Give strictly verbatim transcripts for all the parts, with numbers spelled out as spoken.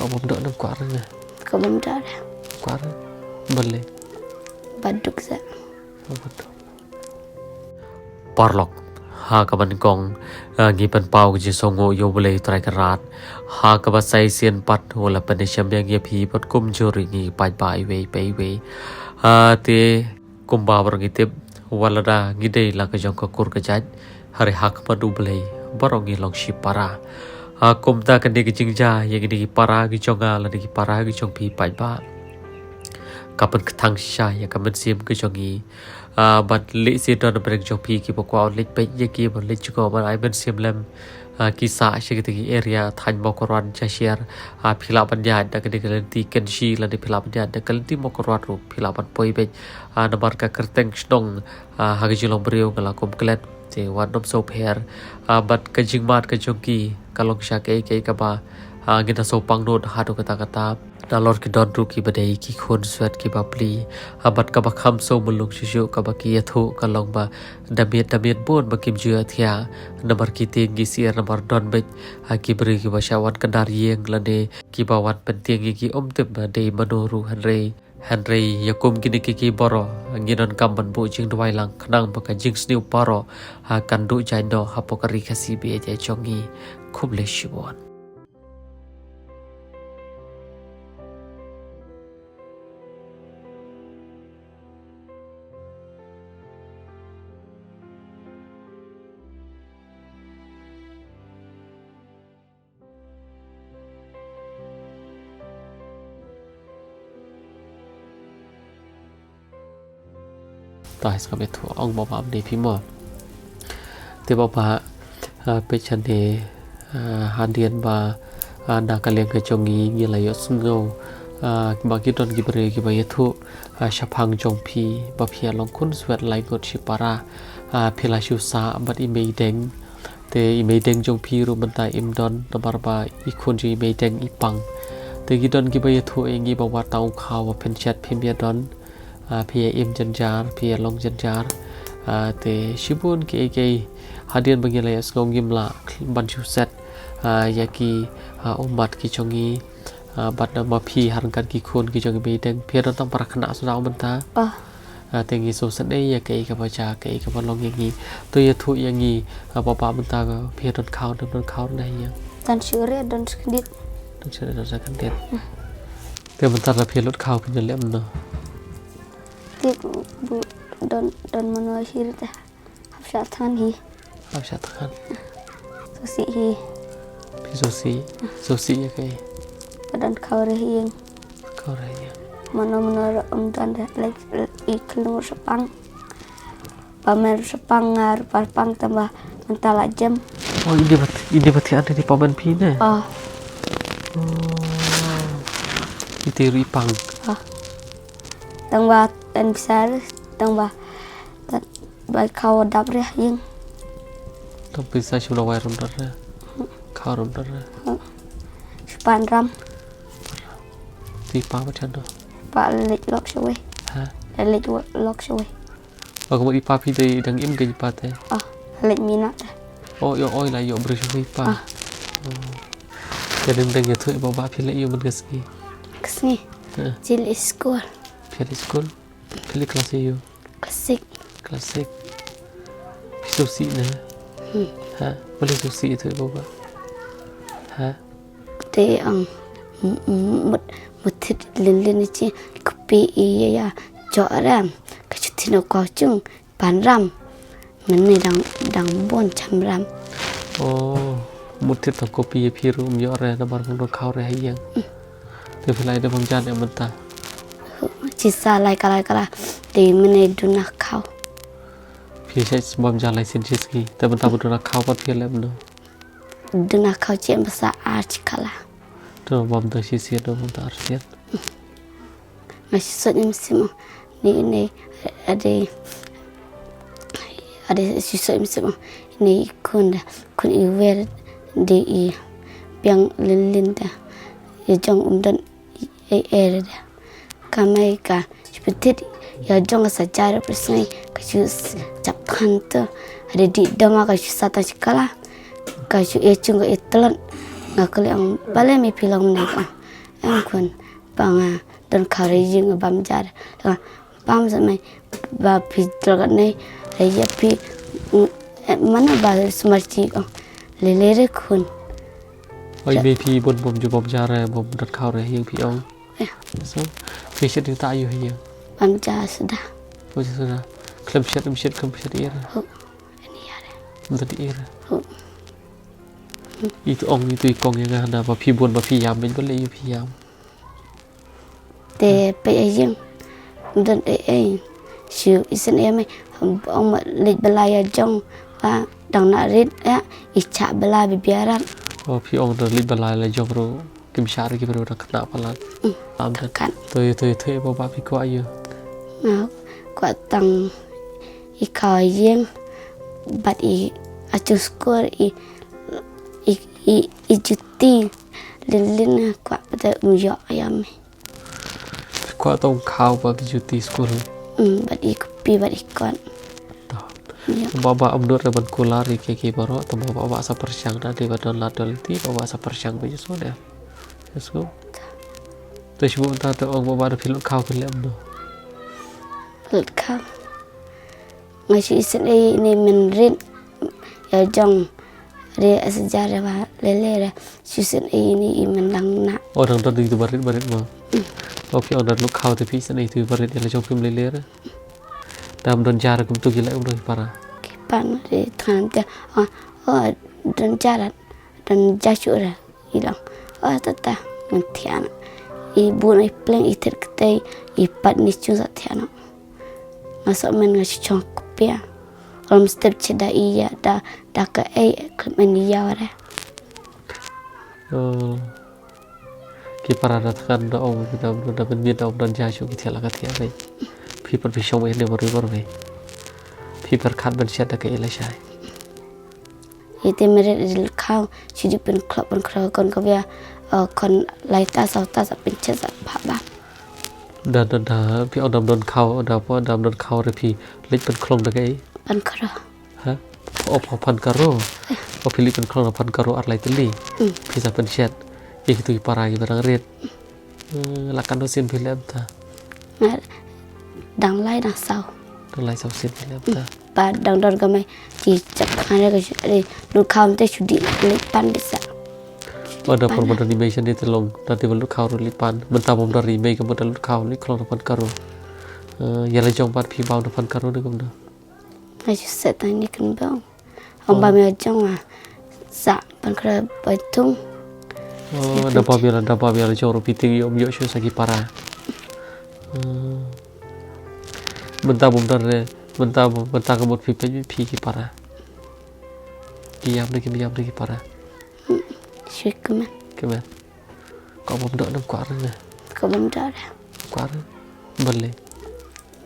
Ka bym doh ne kwah re ne? Ka bym doh re. Kwah re? Balei? Ba duk sa. Ba duk. Paralok, ha kaba nyngkong, ah, ngi pynpaw ka jingsngewnguh ïa U Blei Trai Kynrad. Ha kaba sa shisien pat u la pynshem ïa ngi ïa phi bad kumjuh ruh ïa ngi paidbah iwei pa iwei. Ah, te kumba baroh ngi tip, wat lada ngi dei la ka jong ka kur ka jait, hynrei ha khmat U Blei baroh ngi long shipara. Ah, kumta kane ka jingjia ïa kine ki para ki jong nga lane ki para ki jong phi paidbah, ka pynkthang shisha ïa ka mynsiem ka jong ngi. Ah, bad lehse don na pdeng jong phi kiba kwah leit peit ïa ki, ban leit jngoh, ban ai mynsiem lem. Ah, ki sah sha kita ki area thaiñ Mawkyrwat Jashiar. Ah, phi lah ban ïaid na kane ka lynti Kynshi lane phi lah ban ïaid na ka lynti Mawkyrwat ruh, phi lah ban poi beit. Ah, namar ka kyrteng shnong, ah, ha ka jinglong briew nga la kum klet. Te wat nym sngewpher. Ah, bad ka jingmad ka jong ki ka long sha kaei kaei kaba, ah, ngin da sngewpang nud haduh katta katta. Nalor ki don ruh kiba dei ki khun swet kiba pli. Ah, bad kaba kham sngewmlung shuh shuh kaba ki ïathuh ka long ba da miet da miet bun ba kim ju ïathiah. Namar ki tieng ki syiar namar don beit, ah, ki briew kiba shah wan kyndar ïing lane kiba wan pyntieng ïa ki, ym tip ba dei mano ruh, hynrei, hynrei ïa kum kine ki ki baroh ngi donkam ban buh jingduwai lang khnang ba ka jingsniew baroh, ah, kan duh jaiñ noh hapoh ka ri Khasi ba ïeit jong ngi. Khublei shibun. Te sa ka beit ong ba ba am dei phi mo. Te ba ba, ah, peit shane, ah, hadien ba, ah, na ka liang ka jong ngi ngi la ïohsngew, ah, ba ki don ki briew kiba ïathuh, ah, shaphang jong phi ba phi ïa long khun swet laingut shipara, ah, phi la shu sah bad i meideng. Te i meideng jong phi ruh mynta im don namar ba i khun jong i meideng i pang. Te ki don kiba ïathuh ïa ngi ba wat tang u khaw ba pynshet phim ïa don. Ah, phi ïa im jynjar, phi ïa long jynjar. Ah, te shibun kiei kiei hadien ba ngi la ïa sngew ngim lah ban shu set, ah, ïa ki, ah, ummat ki jong ngi. Ah, bad na ma phi ha ryngkat ki khun ki jong i meideng, phi ïa don tang para khynnah shuh mynta. Ah. Ah, te ngi sngewsynei ïa kaei kaba jia, kaei kaba long ïa ngi. To ïathuh ïa ngi, ah, ba ba mynta phi ïa don khaw, don, don khaw ne ïa. Don shuh re, don sa khyndiat. Don shuh re, don sa khyndiat. Hmm. Te mynta la phi lut khaw phin ïa leh kumno? Te bu don, don mano hi re te. Hap shah thngan hi. Hap shah thngan. Sngewsih hi. Phi sngewsih. Sngewsih ïa kaei? Ba don khaw re ha ïing. Khaw re ha ïing. Mano mano ruh ym don re, leit i khyllung ruh shaphang. Ba mei ruh shaphang, nga ruh shaphang tang ba mynta la jem. Oh, ine ba, ine ba thiah ne, ine ba mei phi ne? Oh. Oh. Ite ruh i pang. Oh. Tang ba tang pisa, tang ba, tang ba khaw dap re ha ïing. Tang pisa shu la wai rum dap re. Khaw rum dap re. Shu pan ram. Te i pa ba thiah noh? Pa leit lok shawei. Ha? Leit lok shawei. Ba ka mut i pa phi dei dang im ka i pa te? Ah, leit mih noh te. Oh, ïoh, oi la ïoh briew shawei i pa. Ah. Oh. Te dang dang ïathuh ba ba phi leh ïoh man ka sngi. Ka sngi. Ha. Phi leit skul. Phi leit skul? Phi leit klas ïa u? Klas six. Klas six. Phi sngewsih ne? Hmm. Ha? Balei sngewsih ïathuh ba ba? Ha? Te ong, m-, m-, mut, mut thied lynlyn i chi, kpi i ïa ïa, jok ram, ka shu thied noh khaw chung, pan ram. Mynne dang, dang bun cham ram. Oh, mut thied tang kopi ïa phi ruh ym ïoh re namar bym don khaw re ha ïing. Mm. Te phi la ïa don bam ja ne mynta? Chi sa lai kala kala. Te mynne duna khaw. Phi sa bam ja lai sien shi sngi. Te mynta ba duna khaw pat phi leh kumno? Duna khaw chi ba sa ar chi kala. To bam da shi sien, to bam da ar sien. Nga shu soh ïa i mynsiem, ni, ni, ade, ade shu soh ïa i mynsiem, ni khun da, khun i wer de i biang lynlyn da, ïa jong um don ei ei da. Ka mei ka shu pynthied ïa jong ka sa jar pyrshah ka shu s-, jap than tu. Ade dih dama ka shu sa tang shi kala. Ka shu ïa chung ka ïa tlot. Nga kylli ong balei me phi long ne ka. Em khun, ba nga don khaw re ïing bam jar. Ba bam sa mai ba phi tlot ne re ïa phi, mm, eh, mana ba sumar chi ong. Lele re khun. Oi, me phi bun bom ju bom jar re, bom don khaw re ïing phi ong. Eh. So, phi shet ïing ta ïu ïing. Bam jar suda. Bam jar suda. Khlem shet, em shet, khlem shet ïa re. Ho. Ani ïa re. Em don ïa re. Ho. Itu ong itu i kong ïa nga hana ba phi bun ba phi ïam, bad ba leh ïu phi ïam. Te peit ïa ïing. Don ei ei. Shu isynei ïa me. Ong ma leit ba la ïa jong. Ba dang na rit ïa. I chah ba la bi biarat. O phi ong don leit ba la ïa jong ruh. Kim shah ruh ki briew dang khynnah palat. Mm, am dang khynnah. To ïa to ïa to ïa ba ba phi kwah ïa. Nga kwah tang i khaw ïing bad i achu skul i i i i juti. Lin lin nga kwah bad um ïoh ïa me. Kwah tang khaw bad juti skul. Mm, bad i kpi bad i kot. Ïa. Ba ba am dur ban kular ïa ki ki baroh, tang ba ba sa pyrshang da dei ba don lad don lynti, ba ba sa pyrshang ba ïa so da. Ïa so. Te shu ta te ong ba ba da phi lut khaw phi lem no. Lut khaw. Nga shu isynei ïa i mynrit ïa jong re asjar re ba lele re shu isynei ïa i mynlang na. O dang don itu barit barit mo. Mm. O phi ong da lut khaw te phi isynei itu barit ïa la jong phim lele re. Dam don jar kumtu ki leh kumtu ki para. Ki pan re than te. O, o don jar. Don jar shu re. I long. O tata ngan thiah na. I bun i pleng i thet ktei i pat ni chung sa thiah na. Nga sok men nga shu chong kpia. Lom step che da i ïa da da ka ei khlem en ïa wara. Oh. Ki para da than da ong ki da da ben mi da ong don ja shu ki thiah la ka thiah bei. Phi pat phi shong ei ne bor bor bei. Phi pyrkhat ban shet da ka ei la shai. Ite meret dil khaw, shu dei pynklop pynkhraw kon ka bia, eh, kon lai ta saw ta sa pynchet sa pha ba. Da da da phi ong dam don khaw, da phi ong dam don khaw re phi leit pynkhlong da kaei? Pynkhraw. Ha? O pha phan karo. O phi leit pynkhlong da phan karo ar lai tylli. Mm. Phi sa pynchet. Ïa kitu ki para kiba dang rit. Eh, la katno sien phi leh mynta? Nga dang lai dang saw. Dang lai saw sien phi leh mynta? Ba dang don ka mai. Ki chap kane ka shu, eh, lut khaw mynta shu dei leit pan beit sa. Ba da por ba don i mei shane te long, da te ba lut khaw ruh leit pan. Mynta bym don i mei ka ba da lut khaw leit khlong da phan karo. Eh, ïa la jong pat phi bam da phan karo ne kumno? Nga shu set tang ne kan bam. Ong ba me jong nga sa pynkhraw baitung. Oh, da bam ïa la, da bam ïa la jong ruh phi tieng ïoh ym ïoh shuh sa ki para. Hmm. Mynta bym don re, mynta bym, mynta ka mut phi peit phi ki para. Ki ïam ne kim ïam ne ki para. Hmm. Shu kmen. Kmen. Ko bym don ne kwah re ne. Ko bym don re. Kwah re. Balei?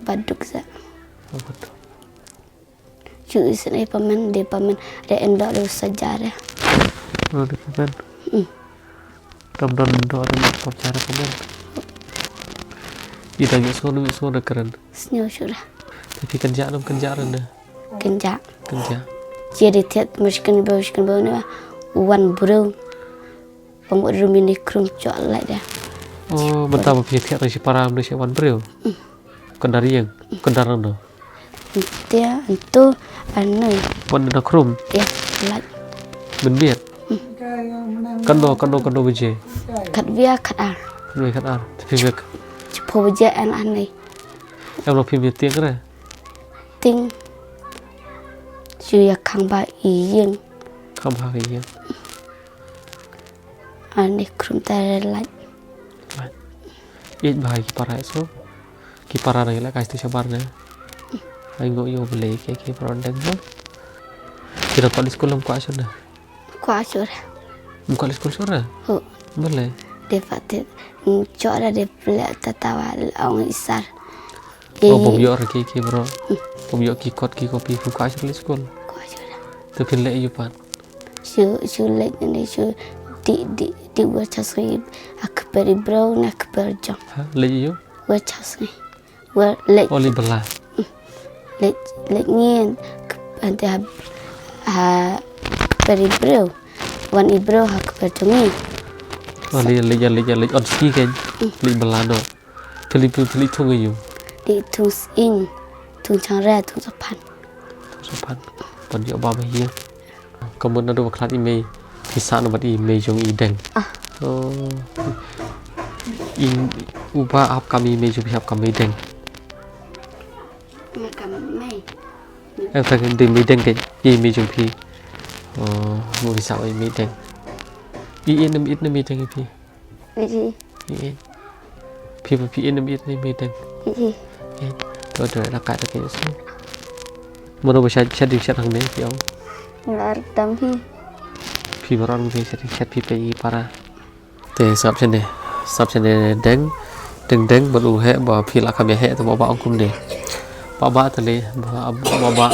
Ba duk sa. Ba duk. Ju isynei pamen de pamen de en dok de u sajar de. Oh, de pamen. Hmm. Dom don dok de mat pop jar de pamen. I dang ïohsngew, ïohsngew de kren. Sngew shuh de. Te phi kynjah ne ym kynjah re ne? Kynjah. Kynjah. Ïa de thied mashken beu, mashken beu ne wan briew. Pang wat rumi ne krum chok lait de. Oh, mynta ba phi thied re shi para ne shi wan briew. Hmm. Kynda rieng, kynda rang no. Ntia, ntu, anu. Wan na khrum. Ya, lait. Mynmiet. Hmm. Kano, kano, kano baje? Khat wia, khat ar. Khat wia, khat ar. Te phi wek. Chipho baje an anai. Em lo phi miet tieng re? Tieng. Shu ïa khang ba ïing. Khang ba ïing. Ani khrum ta re lait. Lait. Ïeit bha ki para so. Ki para na ki la kai tu shabar ne. Ai ngo yo bele ke ki para deng mo. Ki la kwah leit skul lam kwah shuh ne. Kwah shuh re. Ym kwah leit skul shuh re? Ho. Bele. De fatit. Chok re de bele tatawa ong isar. Oh, bom ïoh re ki, ki bro. Hmm. Bom ïoh ki kot ki kopi phi kwah shuh leit skul. Kwah shuh re. Te phin leh ïu pat. Shu, shu leit ne shu di, di, di wer chas ngi a kper i bro ne a kper jong. Ha, leit ïu? Wer chas ngi. Wer leit. Oli bela. Hmm. Leit, leit ngi ante ha, ha kper i bro. Wan i bro ha kper jong ngi. Leit, leit, leit, leit on ski kein. Leit bala noh. Phi leit, phi leit thung ïa u. Leit thung sying, thung chang re, thung saphan. Thung saphan. Ban ïoh bam hi. Ka mut naduh ba khlad i mei, phi sah noh bad i mei jong i Deng. Ah. Oh. I, u bah hap kam i mei jong phi, hap kam i Deng. Nga kam mei. Em, tang dei mei Deng kein, i mei jong phi. Oh, mo phi sah i mei Deng. I ïeit ne em ïeit ne mei Deng ïa phi? Ïeit hi. Ïeit. Phi, phi ïeit ne em ïeit ne mei Deng? Ïeit hi. Ïeit. To, to, la kat kein shu. Mano ba shet, shet ding shet hangne phi ong? Nga ar tam hi. Phi baroh ngi shet ding shet phi peit i para. Te sngap shane, sngap shane Deng, Deng Deng, bad u heh ba phi la kham ïa heh, te Bah Bah ong kumne. Bah Bah te lei, Bah Bah, Bah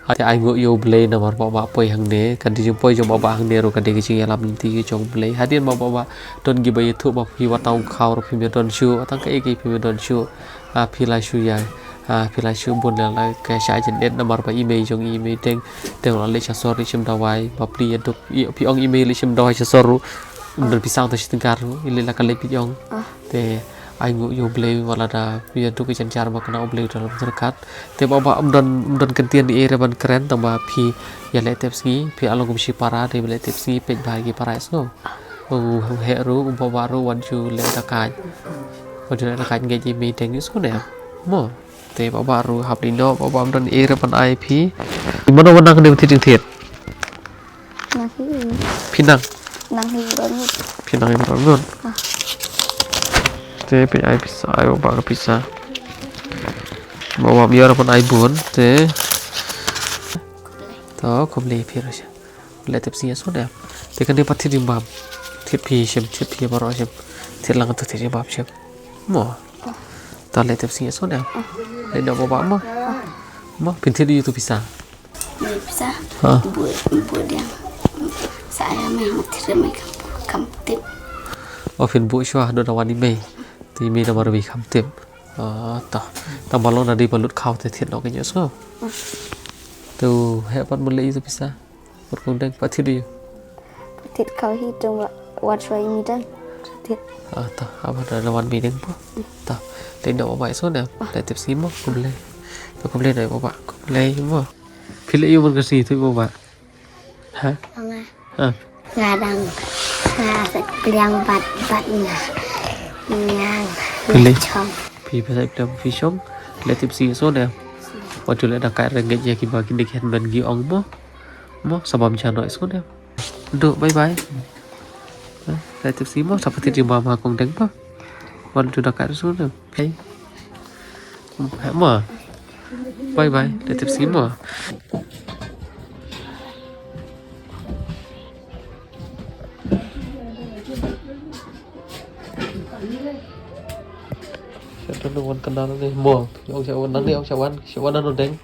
Bah, te ai nguh ïa U Blei namar Bah Bah poi hangne, ka jingpoi jong Bah Bah hangne ruh ka dei ka jingïalam lynti jong U Blei. Hadien ba Bah Bah don kiba ïathuh ba phi wat tang khaw ruh phim ïadon shuh, tang kaei kaei phim ïadon shuh. Ah, phi la shu ïa, ah, phi la shu bun la la ka sha jingit namar ba i mei jong i mei Deng, Deng la leit sha sor leit shim dawai, ba phi ïa duk, i, phi ong i mei leit shim dawai sha sor ruh. Ym don pisa tang shi tyngka ruh, i leit la ka leit phi ong. Ah. Te ai nguh ïa U Blei ba lada phi ïa duk i jynjar ba kane U Blei u dang lam ryngkat. Te Bah Bah ym don, ym don kyntien ei ei ruh ban kren tang ba phi ïa leh tep sngi, phi la long kum shi para, te leh tep sngi peit bha ïa ki para sngewbha. U heh ruh, u Bah Bah ruh wan shu leh da kait. Wan shu leh da kait ngeit ïa i mei Deng sngewbha ne. Mo. Te Bah Bah ruh hap leit noh, Bah Bah ym don ei ei ruh ban ai phi. Mano ba nang kane ba thied jingthied? Nang hi. Phi nang? Nang hi baroh ngut. Phi nang hi baroh ngut. Ah. Te phi ai pisa, ai Bah Bah ka pisa. Bah Bah ym ïoh ruh ban ai bun, te. To, khublei phi ruh sha. Leh tep sngi sngewbha ne. Te kane pat thied jingbam. Thied phi shem, thied phi baroh shem. Thied lang to thied jingbam shem. Mo. To leh tep sngi sngewbha ne. Leh noh Bah Bah mo. Mo, phin thied ïa u to pisa. Ni pisa. Ha. Bu, bu diang. Sa ïa mei, mei thied mei kham, kham tip. O phin bu shuwa, dei da wan i mei. Te i mei namar ba i kham tip. Ah, to. Tang ba long na dei ba lut khaw te thied noh kein sngewbha. To heh pat mo leh ïa u to pisa. Bad kong Deng pat thied ïa u. Thied khaw hi tang ba wan shuwa i mei Deng. Thied. Ah, to. Haba da wan mei Deng mo. To. Leh noh Bah Bah sngewbha ne. Leh tep sngi mo. Khublei. To khublei noh Bah Bah. Khublei mo. Phi leh ïa u man ka sngi to Bah Bah. Ha? Nga. Ha. Nga dang, nga sa pliang bad, bad nga. Nga. Phi leh. Chong. Phi phi sa pliang phi shong. Leh tep sngi sngewbha ne. Wat ju leh da kait rengeit ïa kiba kine ki hynmen ki ong mo. Mo, sa bam ja noh sngewbha ne. Duh, bye bye. Ha, leh tep sngi mo, sa pat thied jingbam ha kong Deng mo. Wan ju da kait sngewbha ne. Bye. Mo. Bye bye. Leh tep sngi mo. Sha don wan kynda ne mo. Ong sha wan nang ne, ong sha wan, sha wan nang Deng.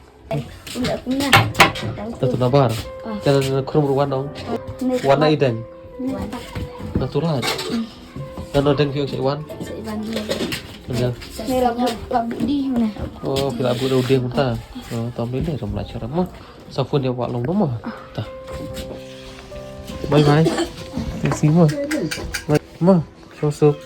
Unda kumna. Na tu na bar. Ah. Kana na khrum ruh wan ong. Wan na i Deng. Wan. Na tu lad. Na no Deng phi ong sa i wan. Sa i wan dia. Unda. Ni la bu, la bu di mana. Oh, phi la bu da u Deng mynta. Oh, tom ni le rom la chara mo. Sa phone ïa Bah Long mo. Ta. Bye bye. Thank you mo. Bye. Mo. Shong suk.